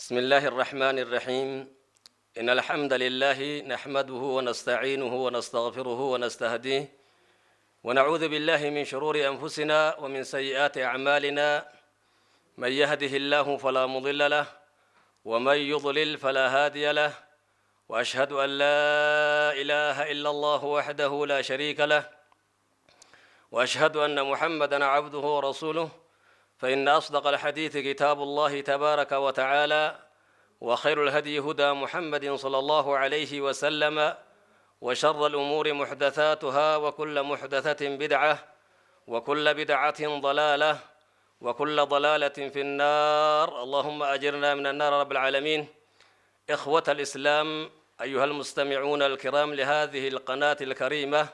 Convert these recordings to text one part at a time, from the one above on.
بسم الله الرحمن الرحيم. إن الحمد لله نحمده ونستعينه ونستغفره ونستهديه، ونعوذ بالله من شرور أنفسنا ومن سيئات أعمالنا. من يهده الله فلا مضل له، ومن يضلل فلا هادي له، وأشهد أن لا إله إلا الله وحده لا شريك له، وأشهد أن محمدا عبده ورسوله. فإن أصدق الحديث كتاب الله تبارك وتعالى، وخير الهدي هدى محمد صلى الله عليه وسلم، وشر الأمور محدثاتها، وكل محدثة بدعة، وكل بدعة ضلالة، وكل ضلالة في النار. اللهم أجرنا من النار رب العالمين. إخوة الإسلام، أيها المستمعون الكرام لهذه القناة الكريمة،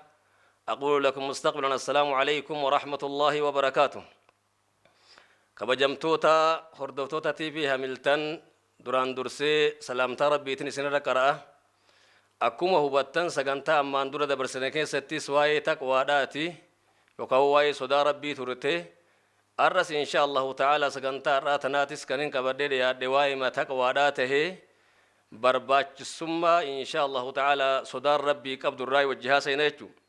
أقول لكم مستقبلا: السلام عليكم ورحمة الله وبركاته. Kabajamtoota hordoftoota TV Hamiltan, duraan dursee salaamtaa Rabbiitiin isinirra qara'a. Akkuma hubattan, sagantaa ammaan dura dabarsine keessattis waa'ee taqwaadhaati yookaan waa'ee sodaa Rabbii turte. Arras insha Allahu ta'ala sagantaa har'aa tanaatis kan hin qabadhee dhiyaadhe waa'ee taqwaadhaa tahee, barbaachisummaa insha Allahu ta'ala sodaan Rabbii qabdu irraa wajji haasayna jechuudha.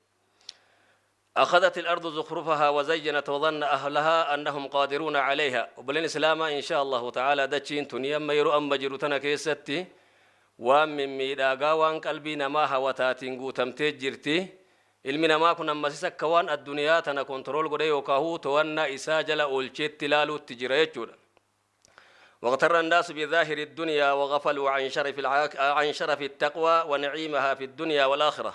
أخذت الأرض زخرفها وزينت وظن أهلها أنهم قادرون عليها. Obboleen Islaamaa, إن شاء الله تعالى dachiin tuni amma yeroo amma jiru tana keessatti waan mimmiidhagaa, waan qalbii namaa hawataatiin guutamtee jirti. Ilmi namaa kun ammasis akka waan addunyaa tana control godhe yookaan to'annaa isaa jala oolcheetti ilaaluutti jira jechuudha. واغتر الناس بظاهر الدنيا وغفلوا عن شرف التقوى ونعيمها في الدنيا والآخرة.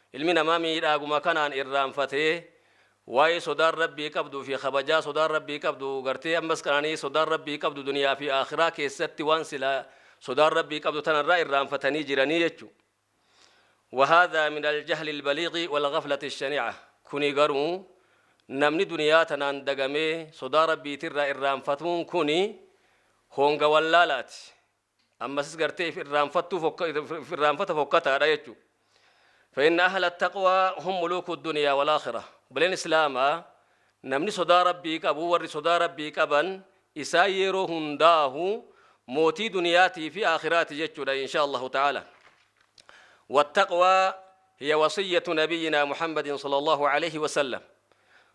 Ilmi namaa miidhaaguma kanaan irraanfatee, waa'ee sodaan Rabbii qabdu fi kabajaa sodaan Rabbii qabdu gartee, ammas qananii sodaan Rabbii qabdu duniyaa fi akhiraa keessatti, waan sila sodaan Rabbii qabdu tanarraa irraanfatanii jiranii jechu. وهذا من الجهل البليغ والغفلة الشنيعة. Kuni garuu namni duniyaa tanaan dagamee sodaa Rabbiitirraa irraanfatuun kuni honga wallaalaati, ammasis gartee irraanfata fokkataadha jechu. فإن أهل التقوى هم ملوك الدنيا والآخرة. Obboleen Islaamaa, namni sodaa Rabbii qabu, warri sodaa Rabbii qaban isaa yeroo hundaahu mootii duniyaatii fi aakhiraati jechuudha إن شاء الله تعالى. والتقوى هي وصية نبينا محمد صلى الله عليه وسلم.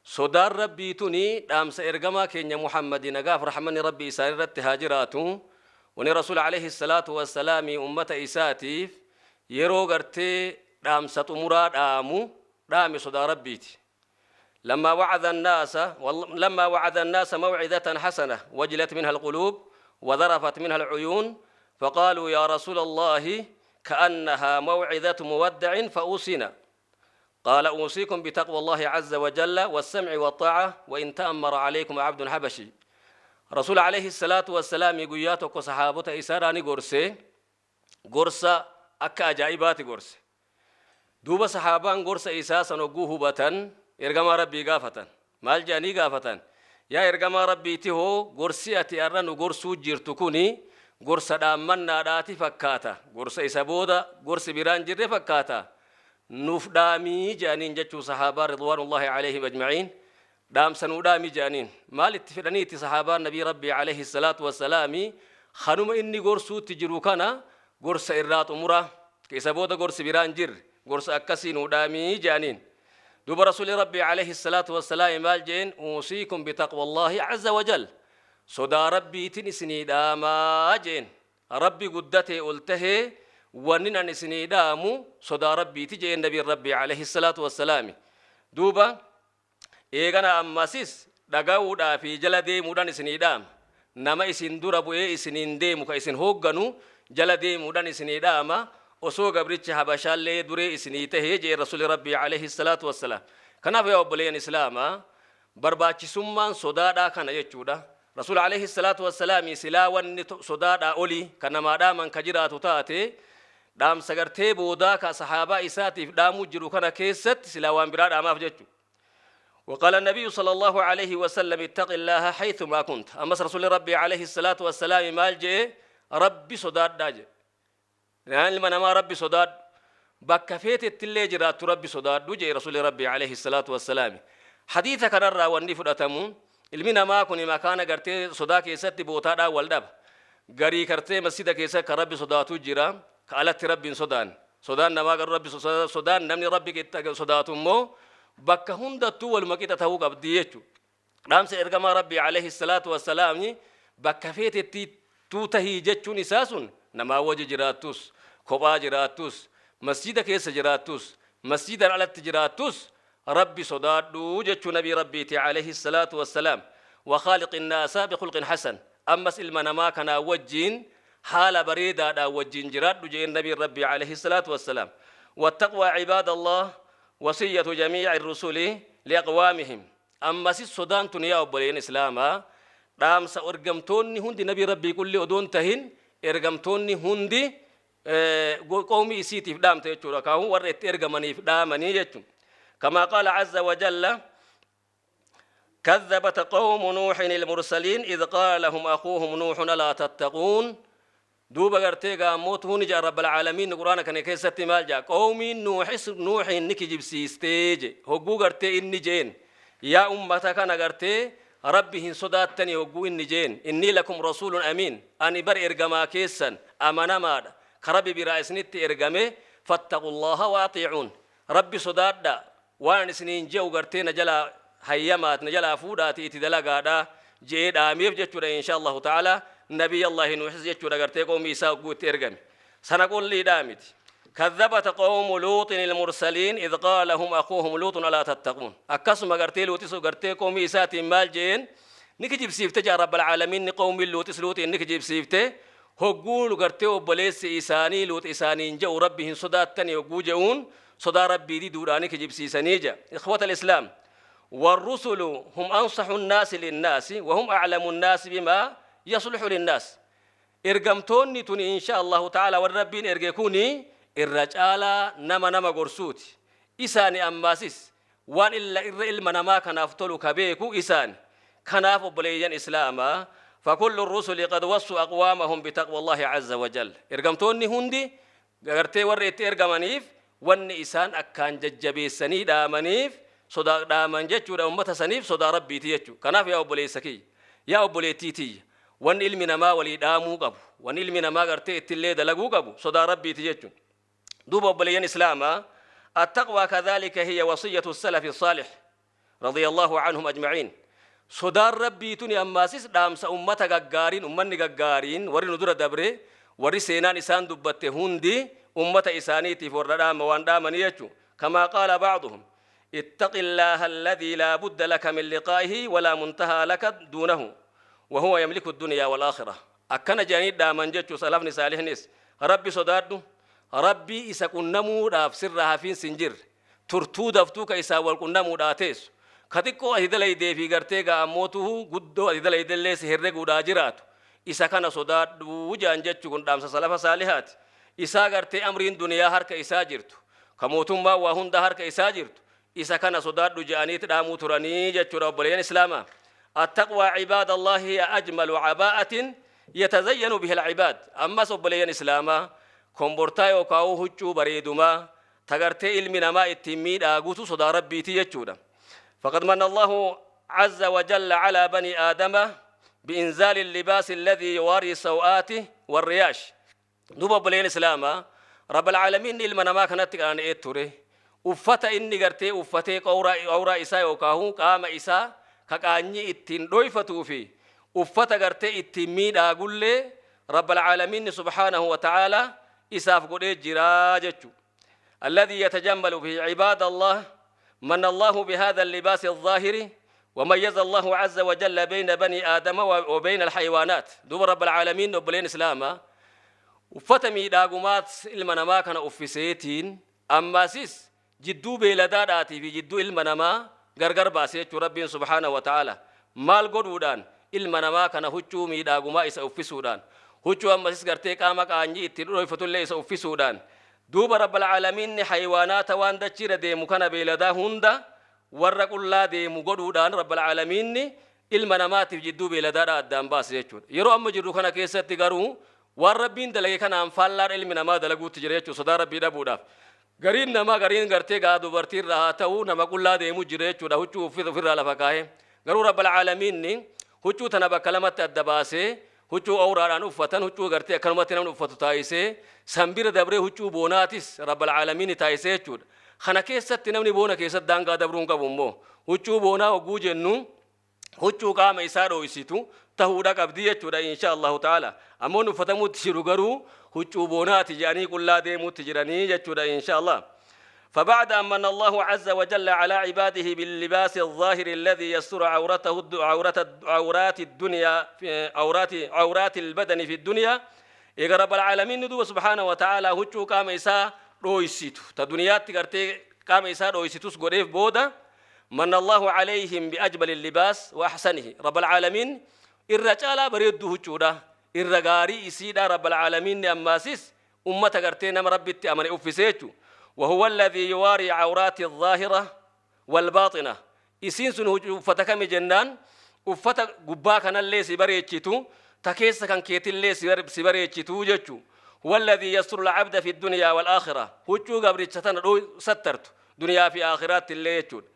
Sodaan Rabbii tuni dhaamsa ergamaa keenya Muhammadi, nagaaf rahmanni Rabbii isaan irratti haa jiraatu. Wani Rasuul عليه الصلاة والسلام ummata isaatiif yeroo gartee dhaamsa xumuraa dhaamu dhaame sodaa Rabbiiti. لما وعد الناس موعظة حسنة وجلت منها القلوب وذرفت منها العيون، فقالوا: يا رسول الله، كأنها موعظة مودع فأوصنا. قال: أوصيكم بتقوى الله عز وجل والسمع والطاعة وإن تأمر عليكم عبد حبشي. رسول عليه الصلاة والسلام guyyaa tokko sahaabota isaadhaani gorse, gorsa akka ajaa'ibaati gorse. Duuba sahaabaan gorsa isaa san hogguu hubatan ergamaa Rabbii gaafatan. Maal jedhanii gaafatan? Yaa ergamaa Rabbiiti, hoo gorsi ati har'a nu gorsuu jirtu kuni gorsa dhaammannaadhaati fakkaata, gorsa isa booda gorsi biraan jirre fakkaata, nuuf dhaamii jedhaniin jechuu. Sahaabaa رضوان الله عليهم أجمعين dhaamsa nuu dhaamii jedhaniin. Maal itti fedhaniitti sahaabaan nabii Rabbii عليه الصلاة والسلام kanuma inni gorsuutti jiru kana, gorsa irraa xumura, isa booda gorsi biraan jirre, gorsa akkasii nuu dhaamii jedhaniin. Duuba Rasuuli Rabbii عليه الصلاة والسلام maal jeen? أوصيكم بتقوى الله عز وجل, sodaa Rabbiitin isinii dhaamaa jeen. Rabbi guddatee ol tahee wannin an isinii dhaamu sodaa Rabbiiti jeen nabiin Rabbii عليه الصلاة والسلام. Duuba eegana ammasis dhaga'uudhaa fi jala deemuudhaan isinii dhaama, nama isin dura bu'ee isiniin deemu, ka isin hoogganu jala deemuudhaan isinii dhaama, osoo gabricha Habashaallee duree isinii tahee jee Rasuli Rabbii عليه الصلاة والسلام. Kanaaf yaa obboleeyyan Islaamaa, barbaachisummaan sodaadhaa kana jechuudha. Rasuul عليه الصلاة والسلام silaa wanni sodaadhaa olii ka namaa dhaaman ka jiraatu taate, dhaamsa gartee boodaa ka sahaabaa isaatiif dhaamuu jiru kana keessatti silaa waan biraa dhaamaaf jechu. وقال النبي صلى الله عليه وسلم: اتق الله حيثما كنت. أمس رسول ربي عليه الصلاة والسلام maal jee? Rabbi sodaadhaa jee. Ilma namaa, Rabbi sodaadhu, bakka feetettillee jiraattu Rabbi sodaadhu jee Rasuuli Rabbi عليه الصلاة والسلام. Hadiisa kanarraa wanni fudhatamu, ilmi namaa kun makaana gartee sodaa keessatti bootaadhaan wal dhaba. Garii kartee masjida keessa ka Rabbi sodaatu jira, ka alatti Rabbi hin sodaanne. Sodaan namaa garuu Rabbi sodaan namni Rabbi sodaatu immoo bakka hundattuu waluma qixa ta'uu qabdi jechuudha. Dhaamsa ergamaa Rabbii alayhi salaatu wassalaami bakka feetetti tuu tahii jechuun isaa sun namaa wajji jiraattus, kophaa jiraattus, masjida keessa jiraattus, masjidaan alatti jiraattus Rabbi sodaadhu jechuu nabii Rabbiiti alayhi salaatu wassalaam. Wa khaaliqi nnaasa bikhulqin hasan, ammas ilma namaa kanaa wajjiin haala bareedaadhaan wajjiin jiraadhu jeen nabiin Rabbii alayhi salaatu wassalaam. Wattaqwaa cibaadallah wasiyyatu jamii'i rusuli liaqwaamihim. Ammasis sodaan tun yaa obboleeyyan islaamaa dhaamsa ergamtoonni hundi nabii Rabbii qulli odoon tahin ergamtoonni hundi qawmii isiitiif dhaamte jechuudha, kaahuu warra itti ergamaniif dhaamanii jechuun. Kamaa qaala azza wa jalla: كذبت قوم نوح المرسلين إذ قال لهم أخوهم نوح ألا تتقون. Duuba gartee gaammoo ni ja'a Rabbal Caalamiin Quraana kana keessatti maal ja'a? Qawmiin Nuuxis Nuuxiin ni kijibsiistee je. Hogguu gartee inni jeen, yaa ummata kana, gartee Rabbi hin sodaattanii? Hogguu inni jeen, إني لكم رسول أمين, ani bar ergamaa keessan amanamaadha ka Rabbi biraa isinitti ergame, فاتقوا الله وأطيعون, Rabbi sodaadha, waan isiniin je'u gartee na jalaa hayyamaat, na jalaa fuudhaati itti dalagaadha je'ee dhaameef jechuudha. Insha Allahu ta'ala, nabiy Allahi Nuuxis jechuudha gartee qawmii isaa hogguu itti ergame sana qulliidhaa miti. كذبت قوم لوط المرسلين إذ قال لهم أخوهم لوط ألا تتقون. Akkasuma gartee Luuxis gartee qawmii isaatiin maal jeen? Ni kijibsiifte jaa Rabbal Caalamiin. Qawmiin Luuxis Luuxiin ni kijibsiifte hogguu gartee obboleessi isaanii Luux isaaniin je'u, Rabbi hin sodaattani hogguu je'uun, sodaa Rabbii diduudhaan ni kijibsiisanii ja. إخوة الإسلام، والرسل هم أنصح الناس للناس وهم أعلم الناس بما يصلح للناس. Ergamtoonni tun insha Allahu ta'ala warri Rabbiin erge kuni irra caalaa nama gorsuuti isaani. Ammaasis waan illa irra ilma namaa kanaaf tolu ka beeku isaani. Kanaaf obboleeyyan islaamaa, فكل الرسل قد وصوا أقوامهم بتقوى الله عز وجل. Ergamtoonni hundi gartee warri itti ergamaniif wanni isaan akkaan jajjabeessanii dhaamaniif, sodaa dhaaman jechuudha, ummata saniif sodaa Rabbiiti jechuudha. Kanaaf yaa obboleessa kiyya, yaa obboleettii tiyya, wanni ilmi namaa walii dhaamuu qabu, wanni ilmi namaa gartee ittillee dalaguu qabu sodaa Rabbiiti jechuudha. Duuba obboleeyyan islaamaa, التقوى كذلك هي وصية السلف الصالح رضي الله عنهم أجمعين. Sodaan Rabbii tuni ammaasis dhaamsa ummata gaggaariin, ummanni gaggaariin warri nu dura dabre, warri seenaan isaan dubbatte hundi ummata isaaniitiif warra dhaama waan dhaamanii jechu. كما قال بعضهم: اتق الله الذي لا بد لك من لقائه ولا منتهى لك دونه وهو يملك الدنيا والآخرة. Akkana jedhanii dhaaman jechuu salafni saalihnis: Rabbi sodaadhu, Rabbii isa qunnamuudhaaf sirra hafiin sin jirre, turtuu daftuu ka isaa wal qunnamuudhaa teessu, ka xiqqoo ati dalaydee fi gartee ga'ammootu guddoo ati dalaydellee si herreguudhaa jiraatu, isa kana sodaadhuu jaan jechuu. Kun dhaamsa salafa saalihaati. Isaa gartee amriin duniyaa harka isaa jirtu, ka mootummaa waa hunda harka isaa jirtu, isa kana sodaadhu je'aniiti dhaamuu turanii jechuudha. Obboleeyyan islaamaa, التقوى عباد الله هي أجمل عباءة يتزين بها العباد. Ammas obboleeyyan islaamaa, kombortaa yookaan huccuu bareedumaa tagartee ilmi namaa ittiin miidhaagutu sodaa Rabbiiti jechuudha. فقد من الله عز وجل على بني آدم بإنزال اللباس الذي يواري سوآته والرياش. Duuba obboleeyyan islaamaa, Rabbal Caalamiin ilma namaa kanatti qanani'ee ture. Uffata inni gartee uffatee qawraa isaa yookaan qaama isaa ka qaanyii ittiin dhoyfatuu fi uffata gartee ittiin miidhaagullee Rabbal Caalamiin سبحانه وتعالى isaaf godhee jiraa jechu. الذي يتجمل به عباد الله. من الله بهذا اللباس الظاهر وميز الله عز وجل بين بني آدم وبين الحيوانات. Duuba رب العالمين obboleen islaamaa, uffata miidhaagumaat ilma namaa kana uffiseetiin ammaasis jidduu beeladaadhaatii fi jidduu ilma namaa gargar baase jechuu. Rabbiin سبحانه وتعالى maal godhuudhaan? Ilma namaa kana huccuu miidhaagumaa isa uffisuudhaan, huccuu ammasis gartee qaama qaanyii ittiin dhoyfatullee isa uffisuudhaan. Duuba Rabbal Caalamiinni haywaanaata waan dachiira deemu kana, beeladaa hunda warra qullaa deemu godhuudhaan, Rabbal Caalamiinni ilma namaatiif jidduu beeladaadha addaan baase jechuudha. Yeroo amma jirru kana keessatti garuu waan Rabbiin dalage kanaan faallaadha ilmi namaa dalaguutti jira jechuudha. Sodaa Rabbii dhabuudhaaf gariin namaa, gariin gartee gaa dubartiirra haa ta'u, nama qullaa deemu jira jechuudha, huccuu ofirraa lafa kaa'e. Garuu Rabbal Caalamiinni huccuu tana bakka lamatti adda baasee Huccuu awraadhaan uffatan, huccuu gartee akkanumatti namni uffatu taayisee, san bira dabree huccuu boonaatis rabbal caalamiin taayisee jechuudha. Kana keessatti namni boona keessatti daangaa dabruu hin qabu. Immoo huccuu boonaa hogguu jennu, huccuu qaama isaa dhoysitu tahuudha qabdi jechuudha, insha Allahu ta'ala. Ammoo uffatamuutti jiru garuu huccuu boonaati jedhanii qullaa deemuutti jiranii jechuudha, insha Allah. فبعد أن من الله عز وجل على عباده باللباس الظاهر الذي يستر عورته عورة عورات الدنيا في عورات البدن في الدنيا، إذا رب العالمين ندوب سبحانه وتعالى huccuu qaama isaa dhoysitu ta duniyaatti gartee qaama isaa dhoysitus godheef booda، من الله عليهم بأجمل اللباس وأحسنه. رب العالمين irra caalaa bareedduu huccuudha, irra gaarii isiidha رب العالمين ammaasis ummata gartee nama rabbitti amane uffisee jechu. وهو الذي يواري عورات الظاهرة والباطنة. Isiin sun uffata kami jennaan, uffata gubbaa kanallee si bareechitu, ta keessa kan keetillee si bareechitu jechu. هو الذي يستر العبد في الدنيا والآخرة. Huccuu gabricha tana sattartu duniyaa fi aakhiraatti illee jechuudha.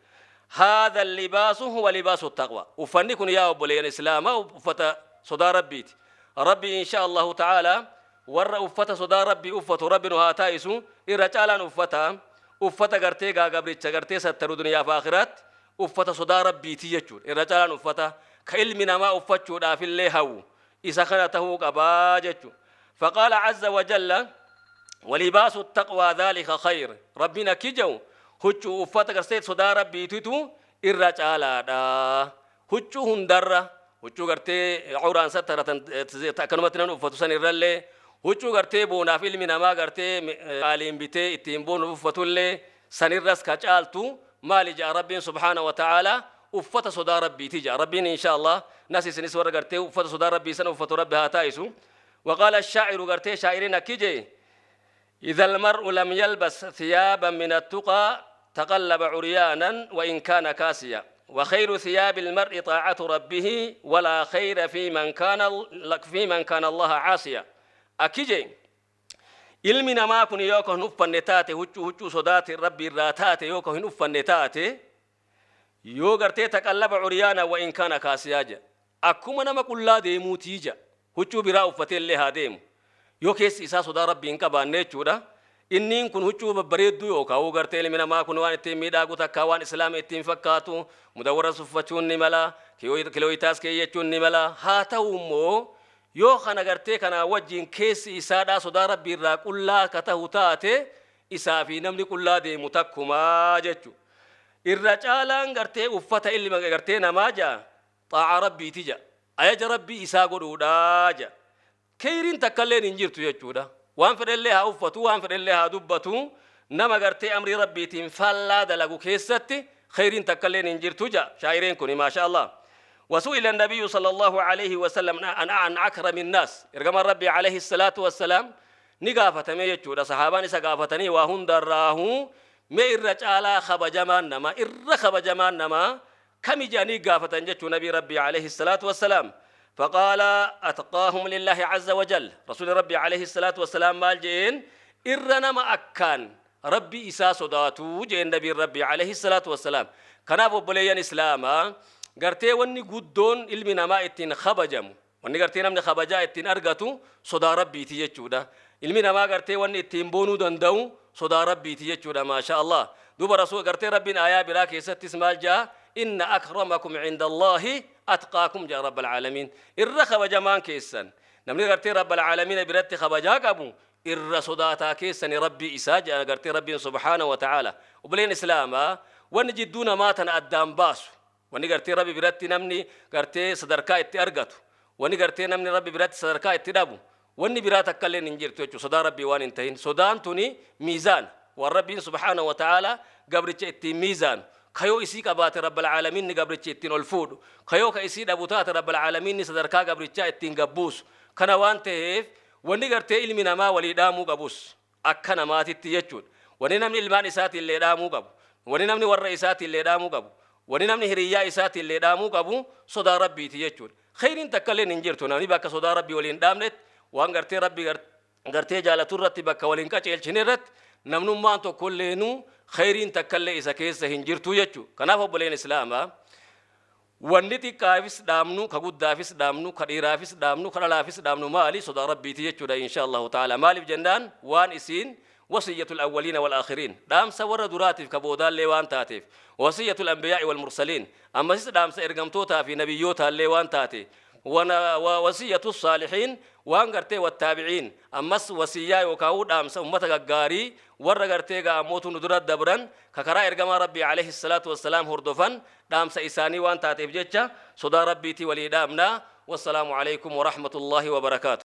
هذا اللباس هو لباس التقوى. Uffanni kun, yaa obboleeyyan islaamaa, uffata sodaa rabbiiti. Rabbi insha Allahu ta'ala warra uffata sodaa rabbii uffatu rabbi nu haa taa'isu. Irra caalaan uffata uffata gartee gaa gabricha gartee sattaru duniyaa fi aakhiraatti uffata sodaa rabbiiti jechuudha. Irra caalaan uffata ka ilmi namaa uffachuudhaaf illee hawwu isa kana tahuu qabaa jechuudha. فقال عز وجل: ولباس التقوى ذلك خير. Rabbiin akki jedhu, huccuu uffata gartee sodaa rabbiititu irra caalaadha huccuu hundarra. Huccuu gartee awraan sattaratan akkanumatti nan uffatu san irrallee, huccuu gartee boonaaf ilmi namaa gartee qaaliin bitee ittiin boonu uffatullee sanirras ka caaltu maali ja'a rabbiin سبحانه وتعالى? Uffata sodaa rabbiiti ja'a rabbiin. Insha Allah nas isinis warra gartee uffata sodaa rabbii sana uffatu rabbi haa taa'isu. وقال الشاعر, gartee shaa'iriin akki jee: إذا المرء لم يلبس ثيابا من التقى تقلب عريانا وإن كان كاسيا، وخير ثياب المرء طاعة ربه، ولا خير في من كان الله عاصيا. Akki jee: ilmi namaa kun yoo ka hin uffanne taate huccuu sodaati rabbi irraa taate, yoo ka hin uffanne taate, yoo gartee تقلب عريانا وإن كان كاسيا jedha, akkuma nama qullaa deemuutii jedha. Huccuu biraa uffatee illee haa deemu, yoo keessi isaa sodaa rabbii hin qabaanne jechuudha. Inniin kun huccuu babbareedduu yookaan gartee ilmi namaa kun waan ittiin miidhagu takka, waan islaama ittiin fakkaatu mudawwara uffachuun ni mala, kilooyitaas keeyyachuun ni mala. Haa ta'u immoo yoo kana gartee kanaa wajjin keessi isaadhaa sodaa rabbii irraa qullaa ka ta'u taate, isaa fi namni qullaa deemu takkumaa jechu. Irra caalaan gartee uffata ilma gartee namaa jaa xaa'a rabbiiti ja, ajaja rabbii isaa godhuudhaa ja. Keeyriin takkalleen hin jirtu jechuudha. Waan fedhellee haa uffatu, waan fedhellee haa dubbatu, nama gartee amrii rabbiitiin faallaa dalagu keessatti kheyriin takkalleen hin jirtu ja shaa'ireen kun, maasha Allah. وسئل النبي صلى الله عليه وسلم عن أكرم الناس. Ergamaan rabbii عليه الصلاة والسلام ni gaafatame jechuudha. Sahaabaan isa gaafatanii, waa hundarraahu mee irra caalaa kabajamaan nama, irra kabajamaan namaa kami jedhanii gaafatan jechuu nabii rabbii عليه الصلاة والسلام. فقال: أتقاهم لله عز وجل. رسول ربي عليه الصلاة والسلام maal jeen? Irra nama akkaan rabbi isaa sodaatu jeen nabii rabbi عليه الصلاة والسلام. Kanaaf obboleeyyan islaamaa, gartee wanni guddoon ilmi namaa ittiin kabajamu, wanni gartee namni kabajaa ittiin argatu sodaa rabbiiti jechuudha. Ilmi namaa gartee wanni ittiin boonuu danda'u sodaa rabbiiti jechuudha, maasha Allah. Duuba rasul gartee rabbiin aayaa biraa keessattis maal jaa? إن أكرمكم عند الله أتقاكم jaa رب العالمين. Irra kabajamaan keessan, namni gartee رب العالمين biratti kabajaa qabu, irra sodaataa keessani rabbii isaa jaa gartee rabbiin سبحانه وتعالى. Obboleen islaamaa, wanni jidduu namaa tana addaan baasu, wanni gartee rabbi biratti namni gartee sadarkaa itti argatu, wanni gartee namni rabbi biratti sadarkaa itti dhabu, wanni biraa takka illee hin jirtu jechuudha sodaa rabbii waan hin tahin. Sodaan tuni miizaan waan rabbiin سبحانه وتعالى gabricha ittiin miizaan kayoo isii qabaate رب العالمين gabricha ittiin ol fuudhu, kayoo ka isii dhabu taate رب العالمين sadarkaa gabrichaa ittiin gabbuusu. Kana waan ta'eef wanni gartee ilmi namaa walii dhaamuu qabus akka namaatitti jechuudha, wanni namni ilmaan isaatii illee dhaamuu qabu, wanni namni warra isaatii illee dhaamuu qabu, wanni namni hiriyyaa isaatii illee dhaamuu qabu sodaa rabbiiti jechuudha. Kheyriin takka illee hin jirtu namni bakka sodaa rabbii waliin dhaamnetti, waan gartee rabbii gartee jaalatu irratti bakka waliin qaceelchine irratti namnummaan tokkolleenu kheyriin takkallee isa keessa hin jirtu jechuudha. Kanaaf obboleen islaamaa, Wanni xiqqaafis dhaamnu, ka guddaafis dhaamnu, ka dhiiraafis dhaamnu, ka dhalaafis dhaamnu maali? Sodaa Rabbiiti jechuudha, insha Allahu ta'ala. Maaliif jennaan, waan isiin wasiyyatul awwaliina wal aakhiriin, dhaamsa warra duraatiif ka boodaallee waan taateef, wasiyyatul anbiyaa'i wal mursaliin, ammasis dhaamsa ergamtootaa fi nabiyyootaallee waan taate, wasiyyatu saalihiin, waan gartee wattaabiciin, ammas wasiyyaa yookaan dhaamsa ummata gaggaarii warra gartee ga'ammootu nu dura dabran, ka karaa ergamaa Rabbii alayhi salaatu wassalaam hordofan, dhaamsa isaanii waan taateef jecha sodaa Rabbiitii walii dhaamnaa. Wassalaamu alaykum warahmatullaahi wabarakaatu.